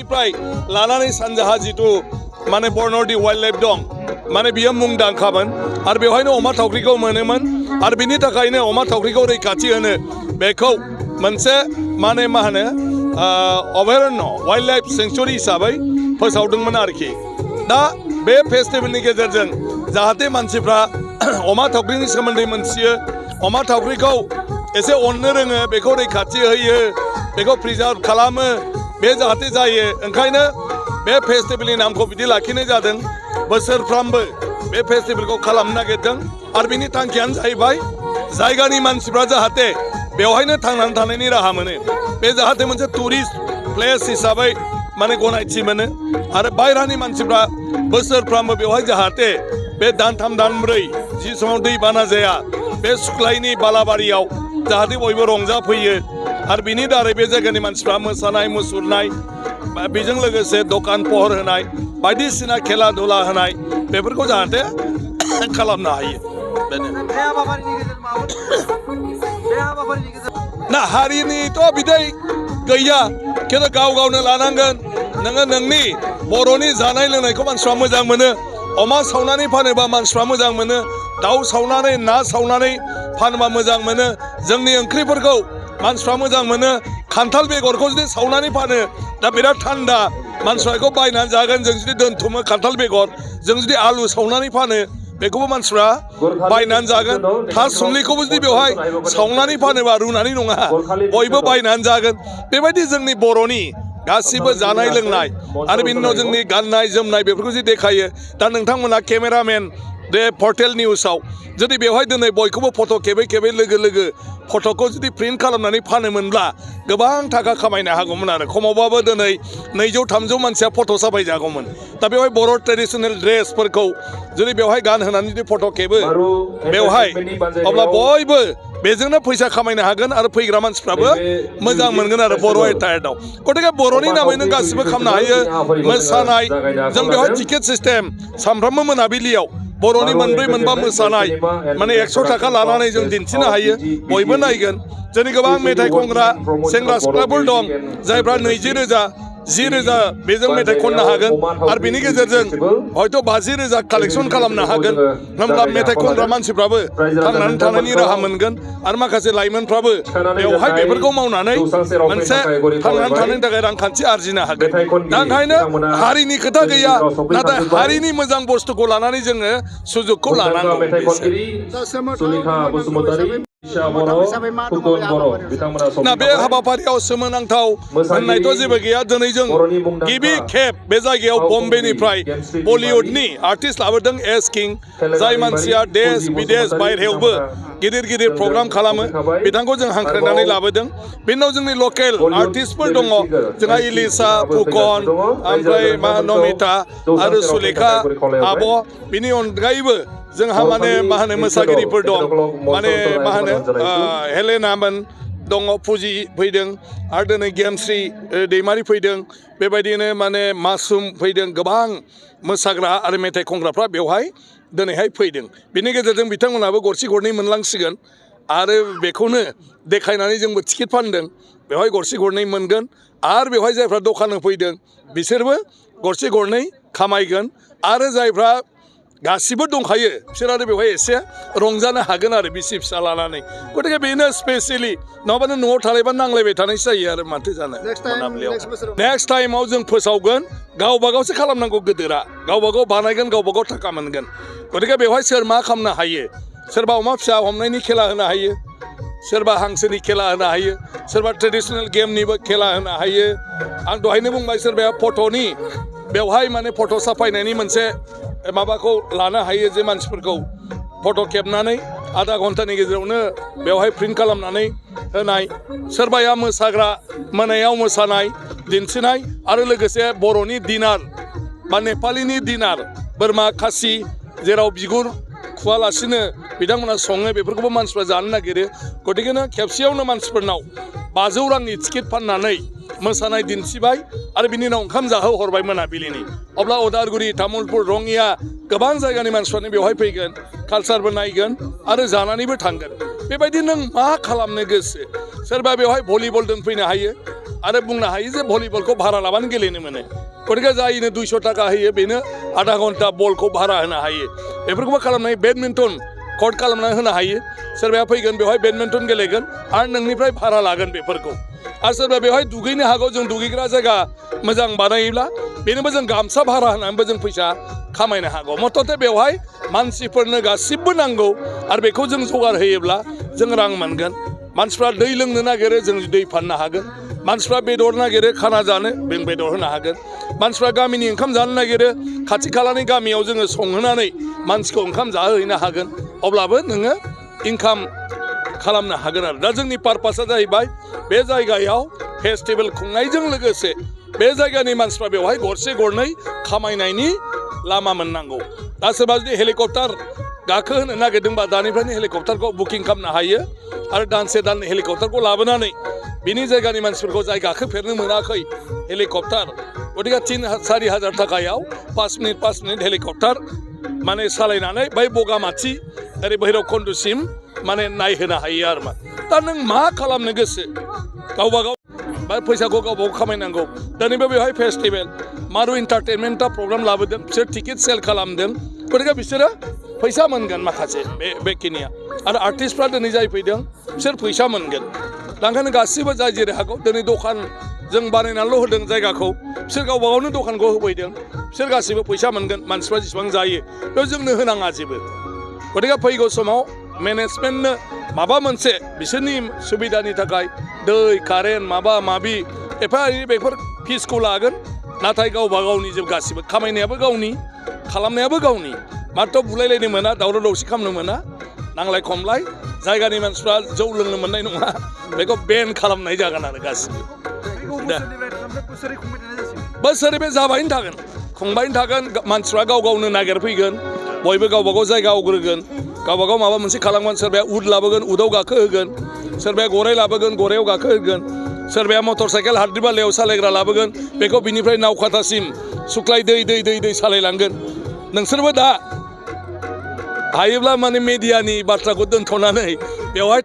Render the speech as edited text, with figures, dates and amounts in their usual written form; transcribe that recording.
निफ्राय लानानै सानजाहा जितु माने बरन'दि वाइल्ड लाइफ दं माने बियो मुंदांखामोन आरो बेवहायनो अमा थावख्रिखौ मोनोमोन आरो बिनि थाखायनो अमा थावख्रिखौ रैखाथि होनो बेखौ मोनसे माने मा होनो अभयारण्य वाइल्ड लाइफ सेंक्सुरि हिसाबै फोसावदोंमोन आरोखि दा बे फेस्टिभेलनि गेजेरजों जाहाथे मानसिफ्रा अमा थावख्रिनि सोमोन्दै मोनथियो अमा थावख्रिखौ एसे अननो रोङो बेखौ रैखाथि होयो बेखौ प्रिजार्भ खालामो बे जाहाथे जायो ओंखायनो बे फेस्टिभेलनि नामखौ बिदि लाखिनाय जादों बोसोरफ्रामबो बे फेस्टिभेलखौ खालामनो नागिरदों आरो बिनि थांखियानो जाहैबाय जायगानि मानसिफ्रा जाहाथे बेवहायनो थांनानै थानायनि राहा मोनो बे जाहाथे मोनसे टुरिस्ट प्लेस हिसाबै माने गनायथि मोनो आरो बायह्रानि मानसिफ्रा बोसोरफ्रामबो बेवहाय जाहाथे बे दानथाम दानब्रै जि समाव दैबाना जाया बे सुख्लायनि बालाबारियाव जाहाथे बयबो रंजाफैयो आरो बिनि दारै बे जायगानि मानसिफ्रा मोसानाय मुसुरनाय बेजों लोगोसे दखान पहर होनाय बायदिसिना खेला दुला होनाय बेफोरखौ जाहाथे खालामनो हायो ना हारिनिथ' बिदै गैया खिन्थु गाव गावनो लानांगोन नोङो नोंनि बर'नि जानाय लोंनायखौ मानसिफ्रा मोजां मोनो अमा सावनानै फानोबा मानसिफ्रा मोजां मोनो दाउ सावनानै ना सावनानै फानोबा मोजां मोनो जोंनि ओंख्रिफोरखौ मानसिफ्रा मोजां मोनो खान्थाल बेगरखौ जुदि सावनानै फानो दा बिराद थान्दा मानसिफ्रा बेखौ बायनानै जागोन जों जुदि दोनथुमो खान्थाल बेगर जों जुदि आलु सावनानै फानो बेखौबो मानसिफ्रा बायनानै जागोन थासुमलिखौबो जुदि बेवहाय सावनानै फानोबा रुनानै नङा बयबो बायनानै जागोन बेबायदि जोंनि बर'नि गासिबो जानाय लोंनाय आरो बिनि उनाव जोंनि गाननाय जोमनाय बेफोरखौ जुदि देखायो दा नोंथांमोना केमेरामेन बे पर्टेल निउसाव जुदि बेवहाय दिनै बयखौबो फट' खेबै खेबै लोगो लोगो फट'खौ जुदि प्रिन्ट खालामनानै फानोमोनब्ला गोबां थाखा खामायनो हागौमोन आरो खमावबाबो दिनै 200-300 मानसिया फट' साफायजागौमोन दा बेवहाय बर' ट्रेडिसनेल ड्रेसफोरखौ जुदि बेवहाय गानहोनानै जुदि फट' खेबो बेवहाय अब्ला बयबो बेजोंनो फैसा खामायनो हागोन आरो फैग्रा मानसिफ्राबो मोजां मोनगोन आरो बर' एटायार्डआव गतिके बर'नि नामैनो गासिबो खालामनो हायो मोसानाय जों बेवहाय टिकेट सिस्टेम सानफ्रामबो मोनाबिलियाव बर'नि मोनब्रै मोनबा मोसानाय माने 100 थाखा लानानै जों दिन्थिनो हायो बयबो नायगोन जोंनि गोबां मेथाइ खनग्रा सेंग्रा सिख्लाफोर दं जायफ्रा 20,000 10,000 बेजों मेथाइ खननो हागोन आरो बिनि गेजेरजों हयथ' 50,000 कालेक्सन खालामनो हागोन होमब्ला मेथाइ खनग्रा मानसिफ्राबो थांनानै थानायनि राहा मोनगोन आरो माखासे लाइमोनफ्राबो बेवहाय बेफोरखौ मावनानै मोनसे थांनानै थानायनि थाखाय रांखान्थि आरजिनो हागोन दा ओंखायनो हारिनि खोथा गैया नाथाय हारिनि मोजां बुस्थुखौ लानानै जोङो सुजुगखौ लानांगौ ना बे हाबाफारियाव सोमोनांथाव होननायथ' जेबो गैया दिनै जों गिबि खेब बे जायगायाव बम्बेनिफ्राय बलिउडनि आर्टिस्ट लाबोदों एस किं जाय मानसिया देश बिदेश बायहेरायावबो गिदिर गिदिर प्रग्राम खालामो बिथांखौ जों हांख्रायनानै लाबोदों बेनि उनाव जोंनि लकेल आर्टिस्टफोर दङ जोंहा इलिसा फुकन ओमफ्राय मा नमिता आरो सुलेखा आब' बिनि अनगायैबो जोंहा माने मा होनो मोसागिरिफोर दं माने मा होनो हेलेनामोन दङ फुजि फैदों आरो दिनै गेमस्रि दैमारि फैदों बेबायदिनो माने मासुम फैदों गोबां मोसाग्रा आरो मेथाइ खनग्राफ्रा बेवहाय दिनैहाय फैदों बिनि गेजेरजों बिथांमोनाबो गरसे गरनै मोनलांसिगोन आरो बेखौनो देखायनानै जोंबो टिकेट फानदों बेवहाय गरसे गरनै मोनगोन आरो बेवहाय जायफ्रा दखान होफैदों बिसोरबो गरसे गरनै खामायगोन आरो जायफ्रा गासिबो दंखायो बिसोर आरो बेवहाय एसे रंजानो हागोन आरो बिसि फिसा लानानै गतिके बेनो स्पेसियेलि नङाबानो न'आव थालायबा नांलायबाय थानायसो जायो आरो माथो जानो मोनाबिलियाव नेक्स्ट टाइमाव जों फोसावगोन गावबा गावसो खालामनांगौ गोदोरा गावबा गाव बानायगोन गावबा गाव थाखा मोनगोन गतिके बेवहाय सोर मा खालामनो हायो सोरबा अमा फिसा हमनायनि खेला होनो हायो सोरबा हांसोनि खेला होनो हायो सोरबा ट्रेडिसनेल गेमनिबो खेला होनो हायो आं दहायनो बुंबाय सोरबाया फट'नि बेवहाय माने फट' साफायनायनि मोनसे माबाखौ लानो हायो जे मानसिफोरखौ फट' खेबनानै आधा घन्टानि गेजेरावनो बेवहाय प्रिन्ट खालामनानै होनाय सोरबाया मोसाग्रा मोनायाव मोसानाय दिन्थिनाय आरो लोगोसे बर'नि डिनार बा नेपालिनि डिनार बोरमा खासि जेराव बिगुर खुवालासिनो बिथांमोना सङो बेफोरखौबो मानसिफ्रा जानो नागिरो गतिकेनो खेबसेयावनो मानसिफोरनाव 500 रांनि टिकेट फाननानै मोसानाय दिन्थिबाय आरो बिनि उनाव ओंखाम जाहो हरबाय मोनाबिलिनि अब्ला उदालगुरि तामुलपुर रङिया गोबां जायगानि मानसिफ्रानो बेवहाय फैगोन कालचारबो नायगोन आरो जानानैबो थांगोन बेबायदि नों मा खालामनो गोसो सोरबा बेवहाय भलिबल दोनफैनो हायो आरो बुंनो हायो जे भलिबलखौ भारा लाबानो गेलेनो मोनो गतिके जायनो 200 थाखा होयो बेनो आधा घन्टा बलखौ भारा होनो हायो बेफोरखौबो खालामनो हायो बेडमिन्टन कर्ट खालामना होनो हायो सोरबाया फैगोन बेवहाय बेडमिन्टन गेलेगोन आरो नोंनिफ्राय भारा लागोन बेफोरखौ आरो सोरबा बेवहाय दुगैनो हागौ जों दुगैग्रा जायगा मोजां बानायोब्ला बेनोबो जों गामसा भारा होनानैबो जों फैसा खामायनो हागौ मथथे बेवहाय मानसिफोरनो गासिबो नांगौ आरो बेखौ जों जगार होयोब्ला जों रां मोनगोन मानसिफ्रा दै लोंनो नागिरो जों दै फाननो हागोन मानसिफ्रा बेदर नागिरो खाना जानो जों बेदर होनो हागोन मानसिफ्रा गामिनि ओंखाम जानो नागिरो खाथि खालानि गामियाव जोङो संहोनानै मानसिखौ ओंखाम जाहोहैनो हागोन अब्लाबो नोङो इनकाम खालामनो हागोन आरो दा जोंनि पारपासा जाहैबाय बे जायगायाव फेस्टिभेल खुंनायजों लोगोसे बे जायगानि मानसिफ्रा बेवहाय गरसे गरनै खामायनायनि लामा मोननांगौ दा सोरबा जुदि हेलिकप्टार गाखोहोनो नागिरदोंबा दानिफ्रायनो हेलिकप्टारखौ बुकिं खालामनो हायो आरो दानसे दाननै हेलिकप्टारखौ लाबोनानै बिनि जायगानि मानसिफोरखौ जाय गाखोफेरनो मोनाखै हेलिकप्टार गतिके 3-4 हाजार थाखायाव 5 मिनिट हेलिकप्टार माने सालायनानै बै बगामाथि ओरै भैरबकुन्दसिम माने नायहोनो हायो आरो मा दा नों मा खालामनो गोसो गावबा गाव बा फैसाखौ गावबा गाव खामायनांगौ दिनैबो बेवहाय फेस्टिभेल मारु इन्टारटेनमेन्टआ प्रग्राम लाबोदों बिसोर टिकेट सेल खालामदों गतिके बिसोरो फैसा मोनगोन माखासे बेखिनिया आरो आर्टिस्टफ्रा दिनै जाय फैदों बिसोर फैसा मोनगोन दा ओंखायनो गासिबो जाय जेरै हागौ दिनै दखान जों बानायनानैल' होदों जायगाखौ बिसोर गावबा गावनो दखानखौ होफैदों बिसोर गासिबो फैसा मोनगोन मानसिफ्रा जेसेबां जायो बेयाव जोंनो होनाङा जेबो गतिके फैगौ समाव मेनेजमेन्टनो माबा मोनसे बिसोरनि सुबिदानि थाखाय दै कारेन्ट माबा माबि एफा एनै बेफोर फिसखौ लागोन नाथाय गावबा गावनि जों गासिबो खामायनायाबो गावनि खालामनायाबो गावनि मात्र बुलायलायनो मोना दावराव दावसि खालामनो मोना नांलाय खमलाय जायगानि मानसिफ्रा जौ लोंनो मोननाय नङा बेखौ बेन खालामनाय जागोन आरो गासिबो बोसोरै बे जाबायनो थागोन खुंबायनो थागोन मानसिफ्रा गाव गावनो नागिरफैगोन बयबो गावबा गाव जायगा आवग्रोगोन गावबा गाव माबा मोनसे खालामगोन सोरबाया उद लाबोगोन उदाव गाखोहोगोन सोरबाया गराइ लाबोगोन गराइयाव गाखोहोगोन सोरबाया मटर साइकेल हाद्रि बालायाव सालायग्रा लाबोगोन बेखौ बिनिफ्राय नावखाथासिम सुख्लाय दै सालायलांगोन नोंसोरबो दा हायोब्ला माने मेडियानि बाथ्राखौ दोनथ'नानै बेवहाय